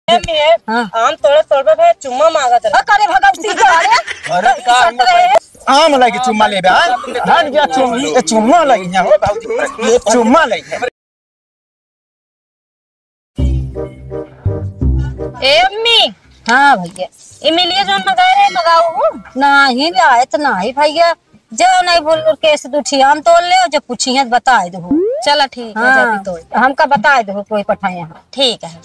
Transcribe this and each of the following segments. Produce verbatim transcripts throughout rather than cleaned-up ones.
अम्मी, हाँ। आम तोड़े तोड़बे भैया चुम्मा मांगत रहे। अरे भगवती का रे। अरे का शर्त रहे? आम लागी चुम्मा लेबे, हाँ? हट गया चुम-, ए, चुम्मा लागी यहाँ, हो बाबूजी। ये चुम्मा लागी। ए अम्मी। हाँ भैया। इमलिया जौन मंगाए रहे, मंगाऊ हो? नाही लायत नाही भैया। जाओ नाही बोल केस दुठी आम तोड़ ले, जब पूछी है बताए दो। चला ठीक है, हाँ, जाती तोड़। हमका बताए दो कोई पठाए यहाँ। ठीक है।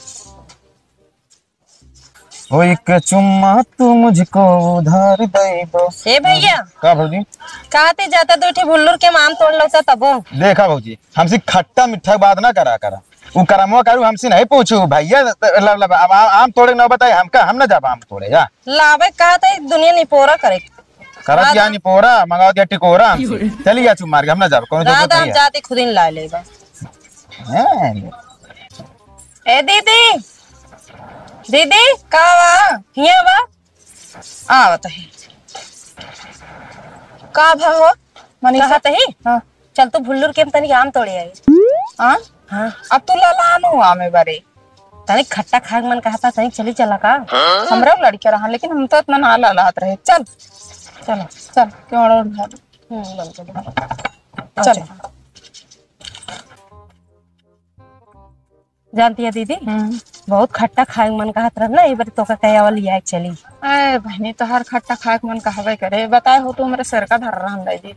ओ एक चुम्मा तू मुझको उधार दे दो। ए भैया। का भौजी? कहते जाता दो ठे भुल्लुर के आम तोड़ लो तबो। देखा भौजी, हमसे खट्टा मीठा बात ना करा करा। उ करमवा करू हमसे नहीं पूछू भैया, लब, लब, अब आ-, आम तोड़े के नौबत आई, हमका, हम ना जाब आम तोड़े जा। लावे का त दुनिया निपोरा करे। करत बात या निपोरा, मंगाओ दिया टिकोरा हमसे। चली जा चुप मार के, हम ना जाब, कौनो जरूरत राधा नहीं हम है। जाती खुद ही ला लेबा। हैं? ए दीदी, दीदी, का बा? हियाँ बा? आवत है। का भा हो? मनीषा? कहत ही? हाँ। चल तू भुल्लुर के हम तनी आम तोड़े आई। आम? हाँ। अब तू ललानो आमे बारे। तनी खट्टा खाए के मन कहता, तनी चली चला का? हमरा लड़के रहा, लेकिन हम तो इतना ना ललात रहे। चल, चल, चल, क्यों और उठा ले? हम्म, बंद कर दे। चल। अच्छा। जानती है दीदी, हम्म। बहुत खट्टा खाए के मन कहत रह ना, एक बार तोका कहे वाली आए चली। ए बहनी, तोहार खट्टा खाए के मन कहबे करे, बताए हो तू हमरे सिर का धर रहा हम दीदी।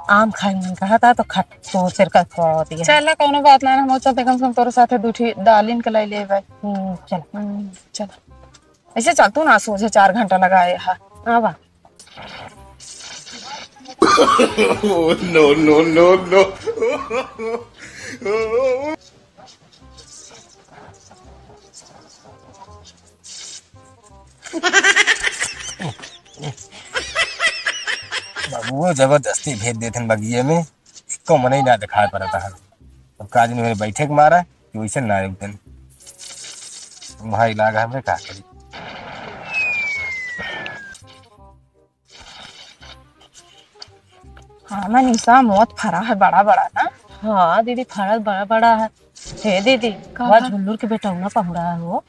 आम खाए के मन कहता तो खट-, तो सिर का खवा दिया। चला, कौनो बात ना, हम चलते कम से कम तोरे साथे दू ठी दालिन के लाई लेबे। हम्म, चल। हम्म, चल। ऐसे चल तू ना, सोझे चार घंटा लगाए हा। आवा। Oh, no, no, no, no। बाबुओ जबरदस्ती भेज देथन बगिये में, एको मनई ना दिखाई पड़ता है। अब का दिन मेरे बैठे के मारा कि वैसे ना एक दिन भाई लाग हमरे का करी। हाँ मनीषा, बहुत फरा है बड़ा बड़ा ना। हाँ दीदी, फरा बड़ा बड़ा है। हे दीदी, का वह है? झुल्लुर के बेटौना पहुड़ा है हो।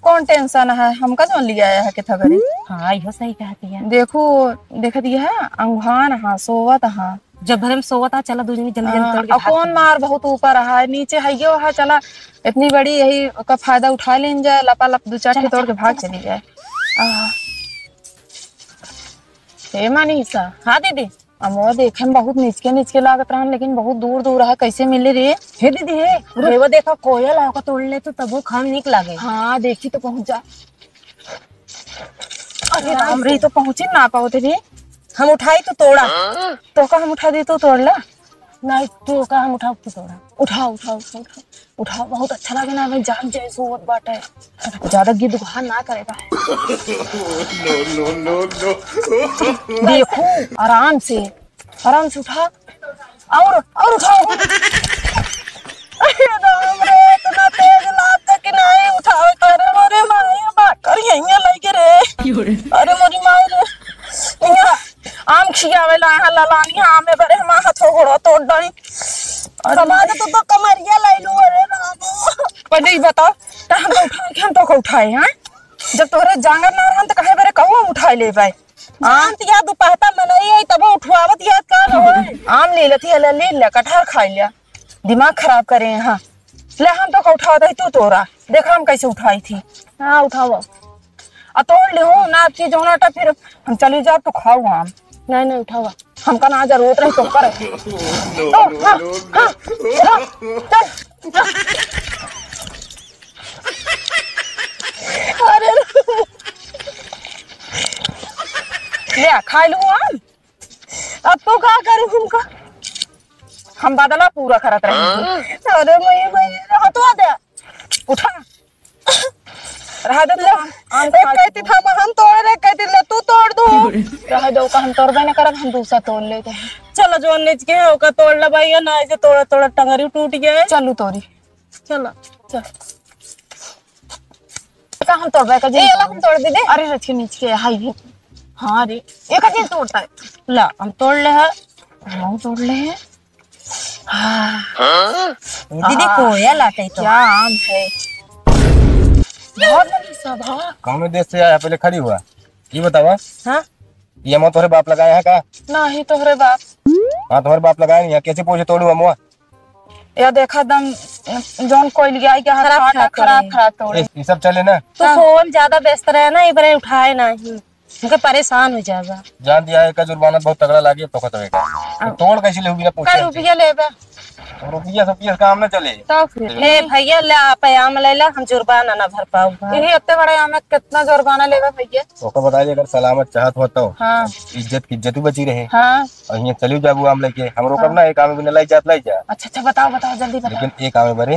कौन tension है, हमका जौन लिया आया है के थगरी। हाँ, इहो सही कहती है। देखो, देखत ये है, अंगुहान हा, सोवत हा। जब भरे में सोवत हा, चला दू जनी जल्दी जल्दी हाँ, तोड़ के और भाग कौन चली। मार बहुत ऊपर हा, नीचे है यो हा, चला इतनी बड़ी यही का फायदा उठा लेन जाए, लपा लप दू चार चला, ठे तोड़ के चला, भाग चला, चली जाए। आह। हे मनीषा। हाँ दीदी। अमवा देखे में बहुत निचके निचके लागत रहन, लेकिन बहुत दूर दूर है, कैसे मिले रे? हे दीदी, हे, रुक। रे वो देखा कोयल है, ओका तोड़ ले तो तबो खाम निक लागे। हाँ, देखी तो पहुँच जा। अरे राम रे, तो पहुँची ना पावत रे। हम उठाई तो तोड़ा। तोका हम उठा दी तो तोड़ ला। नहीं, तोका हम उठाओ तो तोड़ा। उठाओ, उठाओ, उठाओ, उठाओ। उठाओ, बहुत अच्छा लगे ना, हमें जान जय सोवत बाटे। ज्यादा गिद गुहार ना करेगा। No, no, no, no। देखो, आराम से, आराम से उठा। और, और उठाओ। अरे राम रे, इतना तेज लाग कि नहीं उठाओ। अरे मोरे माई, बाकर यहीं लगे रे। अरे मोरी माई रे, यहाँ आम खियावे ला यहाँ ललानी आमे बरे हमार हाथो गोड़ो तोड़ डाई। अरे समाज तो, तो कमरिया लाई लू, अरे राम। पहले ही बताओ, तो हम तो उठाए, हम तो को उठाए, हाँ? जब तोहरे जांगर ना रहन तो कहे बरे कहूँ हम उठाए ले भाई। हाँ? जानत या दुपहता मनई है तब उठवावत या का रहो? आम ले लेती है, ले, ले, ले, कटहर खाई लिया। दिमाग खराब करे हैं, हाँ। ले हम तो को उठावत है, तू तोड़ा। देखा हम कैसे उठाई थी। हाँ, उठावा। आ तोड़ ले हूँ ना, आपकी जौन आटा फिर हम चली जाब तो खाऊ हम। नहीं, नहीं, उठावा। हमका ना जरूरत रही तो कर। No, तो, no, हाँ, no, no। हाँ, चलो, चल। अरे, ले, खा लूँ हम। अब तो का करूँ हमका? हम बदला पूरा करत रही। अरे, मैं, मैं, हटवा दे। उठा। रहा दे तो हम, हम एक खा कहती था, हम तोड़ रहे, कहती ले तू तोड़ दू। रहा दे, ओका हम तोड़बे न करब, हम दूसरा तोड़ लेते हैं। चलो, जो निचके है, ओका तोड़ ले भाई, ना ऐसे तोड़ा, तोड़ा टंगरी टूट गया है। चलू तोरी। चलो। चल। का हम तोड़बे का ए, जी? एला हम तोड़ दे दे। अरे, रच के निचके है, हाय रे। हाँ रे, एक दिन तोड़ता है। ला, हम तोड़ ले है, हम तोड़ ले है। हाँ। दीदी, हाँ। कोयल आते तो। क्या आम है? भाग मनीषा, भाग। कौने देश से आया, पहले खड़ी हुआ, ये बतावा। हाँ? ये अमवा तोहरे बाप लगाए हैं का? नहीं, तोहरे बाप। हाँ, तोहरे बाप लगाए नहीं है, कैसे पूछे तोड़ू अमवा? या देखा दम, जौन कोई लिया के हाथ खराब, खराब, खराब, खराब तोड़े। ये, ये सब चले ना। तो हाँ। फोन ज्यादा व्यस्त रहे ना, ये बरे उठाए नहीं। हमके परेशान हो जाएगा। जान दिया है, का जुर्माना बहुत तगड़ा लागी, तो खत्म है। तो तोड़ कैसे लेबू बिना पूछे का हमसे? रुपया लेबे? तो रुपया सब काम ना चले। तो फिर? ए भैया, ले आप आम ले ला, हम जुर्माना ना भर पाऊंगा। यही इतने बड़े आम में कितना जुर्माना लेबे भैया? ओका बताइए, अगर सलामत चाहत हो तो। हाँ। इज्जत की इज्जत ही बची रहे। हाँ। और यहाँ चली जाबू आम लेके, हम रोकब हाँ। ना, एक आम बिना लाई जात लाई जा। अच्छा, अच्छा, बताओ, बताओ, जल्दी बताओ। लेकिन एक आम बरे।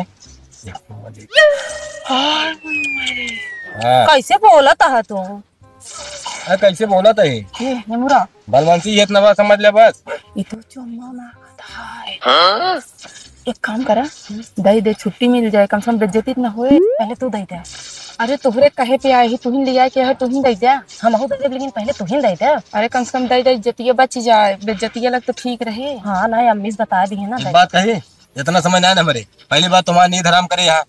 हाँ। कैसे बोलत है तू? अरे कैसे बोलत है? ये, ये मुरा। बलवंशी, ये इतना बात समझ ले बस। ये तो चुम्मा मांगत है। हाँ? एक काम करा, दे दे, छुट्टी मिल जाए, कम से कम बेइज्जती न होए। पहले तू दे दे। अरे तोहरे कहे पे आए ही, तू ही लिया के है, तू ही दे दे। हम आहू दे दे, लेकिन पहले तू ही दे दे। अरे कम से कम दे दे, इज्जतिया बच जाए, बेइज्जतिया लग तो ठीक रहे। हाँ ना, अम्मी से बता दी है ना, एक दे बात कही, इतना समय ना ना मरे। पहली बात तुम्हारा नींद हराम करे यहाँ।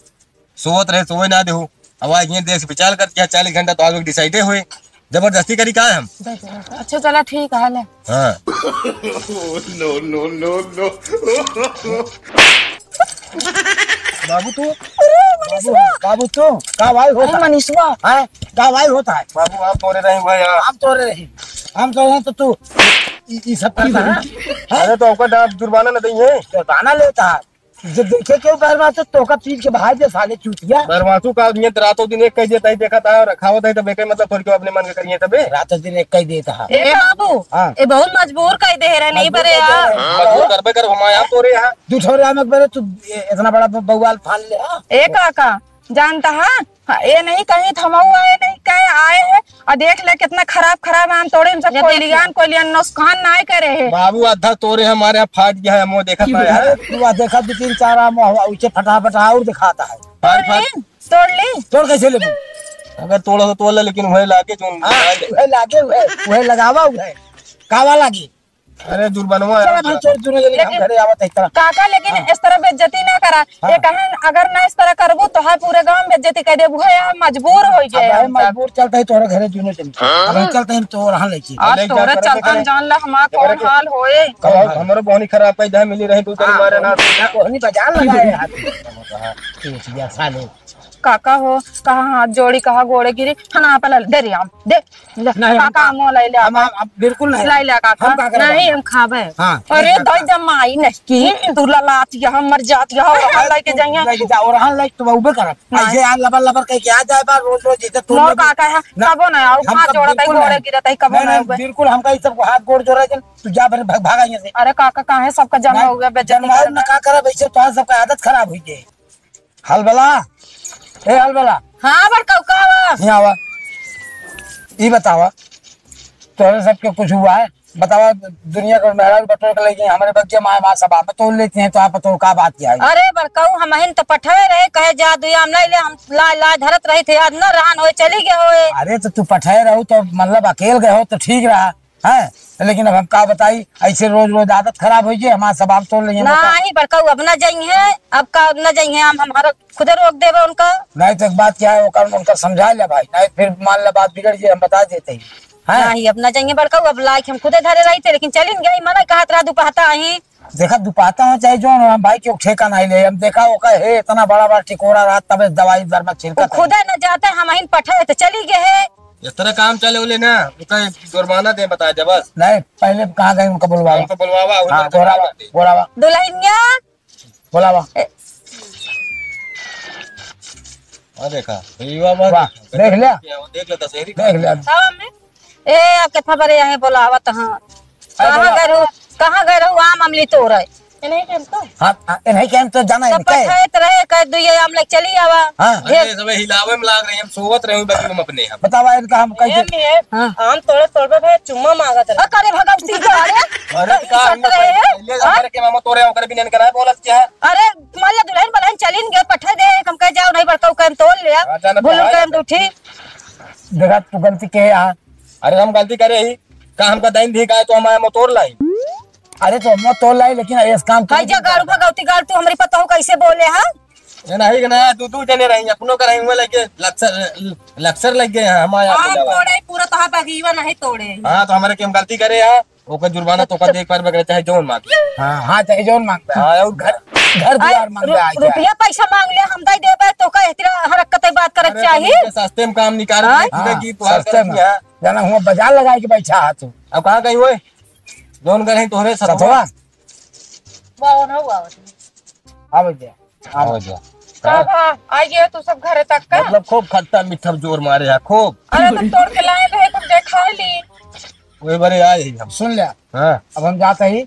सोवत रहे, सोवे ना देहू। अब आज ये देख विचार करके चालीस घंटा तो आज डिसाइडे हुए। जबरदस्ती करी का है हम? अच्छा, चला ठीक है, ले। हाँ। No, no, no, no। बाबू तू? अरे, मनीषवा। बाबू, बाबू तू? का भाई होता अरे, है? मनीषवा। हैं? का भाई होता है? बाबू, आप तोरे रहे हुए यार। हम तोरे रहे। हम तोरे रहे तो तू ई, ई सब करता है? हैं? अरे, तो आपका डा-, जुर्माना न देंगे। जुर्माना लेता है। जब देखे क्यों बहरवासु, तोका पीट के भाई दे साले चूतिया। बहरवासु का नियत रातों दिन एक कह देता है, देखा था और खावत है, तब एक मतलब थोड़ी क्यों अपने मन के करिए तबे। रातों दिन एक कह देता है। ए बाबू, हाँ। ए बहुत मजबूर कह दे रहे, नहीं मजबूर बरे कह दे यार। रहे। मजबूर करबे कर, हम आया तोरे यहाँ। दू ठो राम एक बरे तू ए-, इतना बड़ा ब-, बवाल फाल ले, हाँ। ए काका, जानता है, हाँ, ये नहीं कहीं थमाऊ आए, नहीं कहे आए हैं, और देख ले कितना खराब खराब आम तोड़े, हम सब कोयलियान, कोयलियान नुकसान नाय करे है। बाबू, आधा तोरे हमारे यहाँ फाट गया है, मुँह देखत ना यार। अरे, तू आ देखा, दो तीन चार आम हुआ, उसे फटाफट और दिखाता है। फाट, तोड़ फाट। ली, तोड़ ली। तोड़ कैसे लेबू? अगर तोड़ा तो तोड़ ले, लेकिन वह लागे जो हाँ, वह लागे, वह, वह लगावा, वह कावा लागी। अरे जुर्मानवा चला यार, भाई, चला। चल, दोनों जने हम लेकिन घरे आवत है, चला। काका, लेकिन हाँ। इस तरह बेइज्जती ना करा। हाँ। ये कहन, अगर ना इस तरह करबू, तो है पूरे गांव में बेइज्जती कर देबू। है यार, मजबूर हो अब गए भाई, हम सब। मजबूर चलते हैं तोहरे घरे दोनों जने। हाँ। अब हम चलते हैं तो रहा लेके। आज ले जा तोहरे करबे चलतन करे। जान ला हमार करे कौन के। हाल होए। कब कौन हाल? हमरो बहनी खराब कह दे, मिली रही तू तेरे हाँ। मारे ना। कोहनी बाजार लगाए हाथ। ये साले। काका हो, कहाँ हाथ जोड़ी, कहाँ गोड़े गिरी, खाना आप ला ले, दे रे आम, दे, ले, नहीं, हम काका, का-, आमो लाई ले हम, आका। हम, हम बिल्कुल नहीं। लाई ले काका। हम का करब? नहीं, हम खाबे। हाँ, अरे, नहीं, दई जमाई नहीं की, तू ललात यहाँ मर जात यहाँ, और हम लाई के जाइए। लाई के जा, और हम लाई तो उबे करब। नहीं। ऐसे यार लबर लबर कह के आ जाए बार रोज रोज जैसे तू मोर लोग काका है, ना, कबो ना आओ, हम हाथ सब जोड़त है, बिल्कुल गोड़े नहीं। गिरत है, कबो नहीं, ना नहीं, आओ। बिल्कुल हमका ये सब हाथ गोड़ जोड़ा के तू जा फिर भाग, भाग यहाँ से। अरे काका, काहे सबका जन्म नहीं, हो गया, बेइज्जती जन्म हो करना? ना का करब, ऐसे तो सबका आदत खराब हुई गई। हलबला, ए हलबला। हाँ बड़कऊ, का बा? यहाँ आवा। ई बतावा, तोहरे सबके कुछ हुआ है? बतावा, दुनिया के मेहरारू बटोर के लेके हमरे बगिया माय माँ सब आप तोड़ लेते हैं, तो आप बताओ का बात क्या है? अरे बड़कऊ, हमहिन तो पठवे रहे, कहे जा दुई आम लाई ले, हम ला, ला धरत रही थे, आज न रहन होए, चली गए होए। अरे तो तू पठवे रहू तो मतलब अकेल गए हो तो ठीक रहा, हैं? लेकिन अब हम का बताई, ऐसे रोज रोज आदत खराब होई जे हमार सब आम तोड़ लेंगे, बता। नहीं बड़कऊ, अब ना जाइए, अब का अब ना जाइए, हम हमारा खुदे रोक देबे उनका। नहीं तो एक बात क्या है, ओकर उनका समझा ले भाई, नहीं फिर मान ले बात बिगड़ जे, हम बता देते हैं, हैं? नहीं, अब ना जाइए बड़कऊ, अब लाइक हम खुदे धरे रही थे, लेकिन चलिन गई, मना कहत रहा दुपहता ही। देखा दुपहता हो चाहे जो हो, हम भाई के ठेका नहीं ले, हम देखा ओकर हे इतना बड़ा बड़ा टिकोरा रहा, तबे दवाई दरमा वो छिड़का था। खुदे न जाते, हमहिन पठवे तो चली गए है। इस तरह काम चले उले ना, उनका जुर्माना दे, बता दे बस। नहीं, पहले कहाँ गए उनका बुलवावा? उनका बुलवावा, उनका हाँ, बुलवावा। बोलावा, बोलावा। दुल्हनिया। बोलावा। ए। हाँ, देखा, ये बाबा वाह, देखा। देख लिया? देख ले, दशहरी देख लिया। हाँ, मम्मी। ए, अब कितना बड़े यहाँ बोलावत हाँ। अरे कहाँ बाबा। गए रहू, कहाँ गए रहू आम अमली तोड़े? इन्हीं के हम तो। हाँ, हाँ, इन्हीं के हम तो जाना है, सब क्या है? पठाइत रहे, कह दो ये आम लेके चली आवा। हाँ। अरे, सबे हिलावे में लाग रही, हम सोवत रहे, बगल में अपने हम। बतावा, इनका हम कैसे ए, मिये, हाँ। आम तोड़े, तोड़बे भाई, चुम्मा मांगत रहे। अ, करे भगवती को, अरे, अरे, तो का इज्जत रहे है? पहले हाँ? हमारे के मामा तोड़े, ओकर भी नहीं करा है, बोलत क्या है? अरे, मान ला दुल्हन बलहन चलिन गए, पठा दे, हम कह जाओ, नहीं बड़काऊ कह तोड़ ले, हाँ, जाना भूल तो है। कह उठी। देखा, तू गलती के यहाँ। अरे, हम गलती करे ही, का हमका दाइन धी का है, तो हम आए, हम तोड़ लाई। अरे, तो हम तोड़ लाई, लेकिन ये काम तू भाई, जा गाड़ू भगवती गाड़, तू हमरी पतोह कैसे बोले, हाँ? ये नहीं कि ना, दू, दू जने रही, अपनो का रही, हुआ लगे, लक्सर, लक्सर लग गए हैं, हमारे यहाँ पे आम दवा। तोड़े, पूरा तोहार बगीवा नहीं तोड़े। हाँ, तो हमारे के हम गलती करे हैं, ओकर जुर्माना तो ओकर देख पार बगैर चाहे जौन मांग। हाँ, हाँ, चाहे जौन मांगता है। हाँ, और घर, घर अरे, दुआर मांगता है, रु-, रुपया पैसा मांग ले, हम दई देबे, तो का इतना हरकत बात करे अरे, चाही? तो सस्ते में काम निकाल हाँ? दे, हाँ, कि तोहार सस्ते में। करती है। जाना हुआ बाजार लगाए के बैठा है तू। अब कहाँ गई हुए? जौन घर है तोहरे सतवा। सतवा? बावन हो, बावन। हाँ भैया। हाँ भैया। का भा, आ गया तू सब घरे तक का? मतलब खूब खट्टा मीठा जोर मारे है, खूब। अरे तो तोड़ के लाए रहे, तुम देखा ली। वही बरे आए ही हम। सुन ले। हाँ। अब हम जाते ही,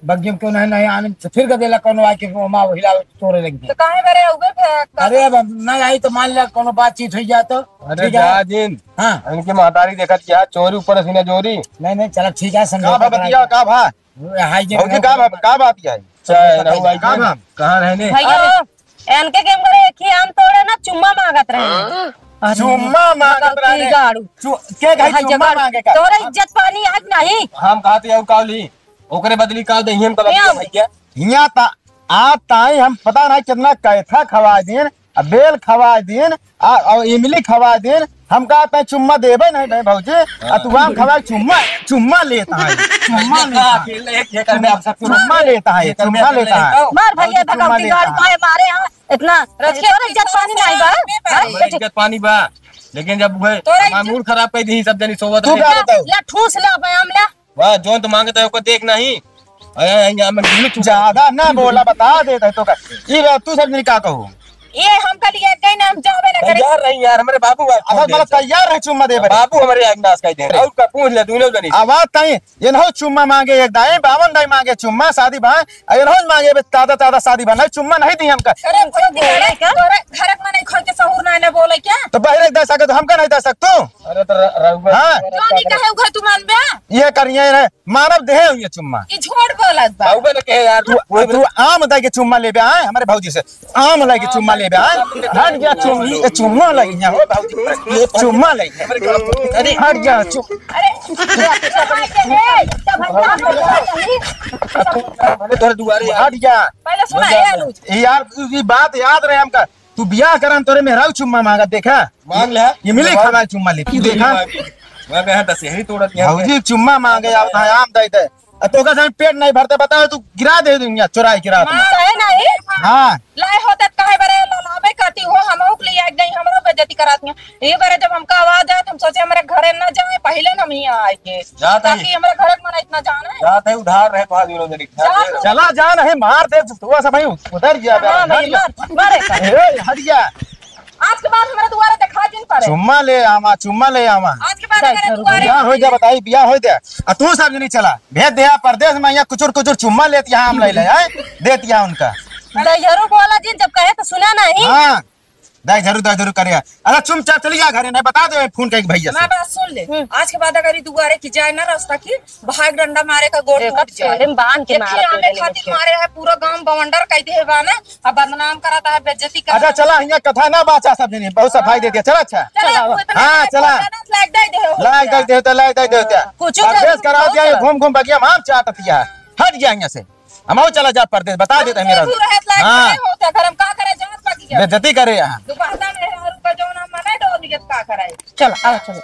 बग्गी में क्यों नहीं, नहीं आने, तो फिर गदेला कौनो आके वो माँ हिला तोड़े लग गए। तो काहे बरे उबे फेंक? अरे अब हम नहीं आई तो मान लिया कौनो बातचीत हो जाए तो। अरे ठीक है? जा जिन। हाँ। इनकी महतारी देखत क्या चोरी ऊपर से ना जोरी। नहीं, नहीं, चला ठीक है, समझौता का भा बतिया, करा। का भा? वो हाय जे भौजी, का भा, का बात क्या है? चाहे रहू आई का के, भा? कहाँ रहने? भैया, अरे। एनके के हमरे एक ही आम तोड़े ना, चुम्मा मांगत रहे। हाँ? अरे, चुम्मा मांगत भगवती रहे? गाड़ू। चु-, के कही हाय चुम्मा जगाड़ू। मांगे का? तोरा इज्जत पानी आज नहीं। हम कहते हैं, काली, ओकरे बदली का दे, हम का क्या? भैया? हियां ता, आ ताई हम पता नहीं कितना कैथा खवाए दिन, आ बेल खवाए दिन, आ, आ इमली खवाए दिन, हम कहा तै चुम्मा देबे नहीं बे भौजी, आ तू आम खवाए चुम्मा, चुम्मा लेता है, चुम्मा लेता है, अकेले एक, एक करके आप सब चुम्मा लेता है, एक करके चुम्मा लेता है। मार भैया, चुम्मा भगवती लेता गाड़ है। मारे, मारे, हाँ, इतना रजके तोरा इज्जत पानी नहीं बा, हाँ? हमारे इज्जत पानी बा, लेकिन जब वह तोरा हमारा इज्जत मूड खराब कर दी, सब जनी सोवत तू रहे। का बताओ? ला ठूस ला बयाम ला। वाह, जौन तो मांगता है, ओकर देख नहीं। अरे, यहाँ में गिल्ली चुप। ज्यादा ना बोला, बता देता है तो का। ये बात तू सब नहीं का कहो? ये हम कल ये गई ना, हम जावे ना करे। तैयार रही यार, हमारे बाबू बात अब कर मतलब दे। तैयार रहे चुम्मा देबे। बाबू हमारे आग नाश कर दे। और का पूछ ले, दोनों जनी। आवाज ताई, ये नहो चुम्मा मांगे एक दाई, बावन दाई मांगे चुम्मा, शादी भाई, ये नहो मांगे बे, तादा, तादा शादी भाई, नहीं चुम्मा नहीं दी हमका। अरे, बोले क्या? तोरे घर में नहीं खोल के सहूर ना, ना बोले क्या? तो बहरे दे सके तो हमका नहीं दे सकतू? अरे तो र-, रउआ हाँ। जो नहीं कहे उघे तू मानबे? ये करिए रे, मानव देहे हुए चुम्मा। ई झूठ बोलत बा। बाबू ने कहे यार, तू, कोई तू आम दाई के चुम्मा लेबे आए, हमारे भौजी से। आम लाई के चुम्मा लेबे आए। हट गया चुम-, ये चुम्मा लाई यहाँ हो भौजी। ये चुम्मा लाई। अरे हट गया चुम-, अरे, ए, ए, ए, तब हम का बोलत हई? अरे तोरे दुआरे यार। हट गया। पहले सुना, ए अनुज। यार, ये बात याद रहे हमका। तू बियाह करन तोरे मेहरारू चुम्मा मांगत देखा। मांग ले। ये मिली खाना चुम्मा ले। तू देखा। मैं कहा दशहरी तोड़त यहाँ पे। भौजी चुम्मा मांगे आवत है, आम दे दे। आ तोका जब पेट नहीं भरते बताओ तू गिरा दे दूंगा चुराई के रात में। मार है नहीं। हाँ। लाए होते त काहे बरे ललाबे करती हो, हम ओक लिए एक नहीं हमरो बेइज्जती कराती हैं। ये बरे जब हमका आवाज आए तो हम सोचे हमारे घरे न जाए, पहले न हम यहाँ आए के। जात है। ताकि हमारे घरे के मन इतना जाने। जात है उधार रहे तो आज उन्होंने लिखा जात है। चला जा नहीं मार दे तू सब भाई उधर गया बे। हाँ भाई, मार, मारे। ए, हट गया। आज के बाद हमारे दुआरे देखा जिन पड़े। चुम्मा ले आवा, चुम्मा ले आवा। आज के बाद हमारे दुआरे बियाह हो जा, बताई, बियाह हो जा। आ तू सब जनी चला, भेज दे परदेश में, यहाँ कुचुर कुचुर चुम्मा लेती है, हम ले ले, हैं? देती है उनका। दहियरू बोला जिन, जब कहे तो सुना नहीं। हाँ, दहियरू, दहियरू करे। अरे चुम चा-, चली जा घरे, नहीं बता दे फोन करके भैया से। मैं बात सुन ले। हम्म। आज के बाद अगर ये दुआरे की जाए ना रास्ता की, भाग डंडा मारे का गोड़ एकर टूट जाए। पेड़े में बांध के एक मार ही आमे देले खातिर लेके। मारे है, पूरा गांव बवंडर कह दे है बा ना। अब बदनाम कराता है, बेइज्जती कराता अच्छा, है। चला, हियाँ कथा ना बाचा सब जने, बहुत सफाई दे दिया। चला, अच्छा। चला, चला, तू इतना हाँ, लायक चला। हो, लायक दे दे हो। लायक दे दे होता, लाइक दे दे होता। कुछ परदेश जरूर कराओ दिया, ये घूम घूम बगिया में आम चाटत है। हट गया यहाँ से। हम आओ चला जा परदेस, बता देते हैं मेरा। तू रहत लायक हाँ। नहीं होता, घर हम का करे, जात बाकी क्या? बेइज्जती करे यहाँ। दुपहर में है, और का जौन हम मना डोल निकल का करे। चल, आओ, चलो।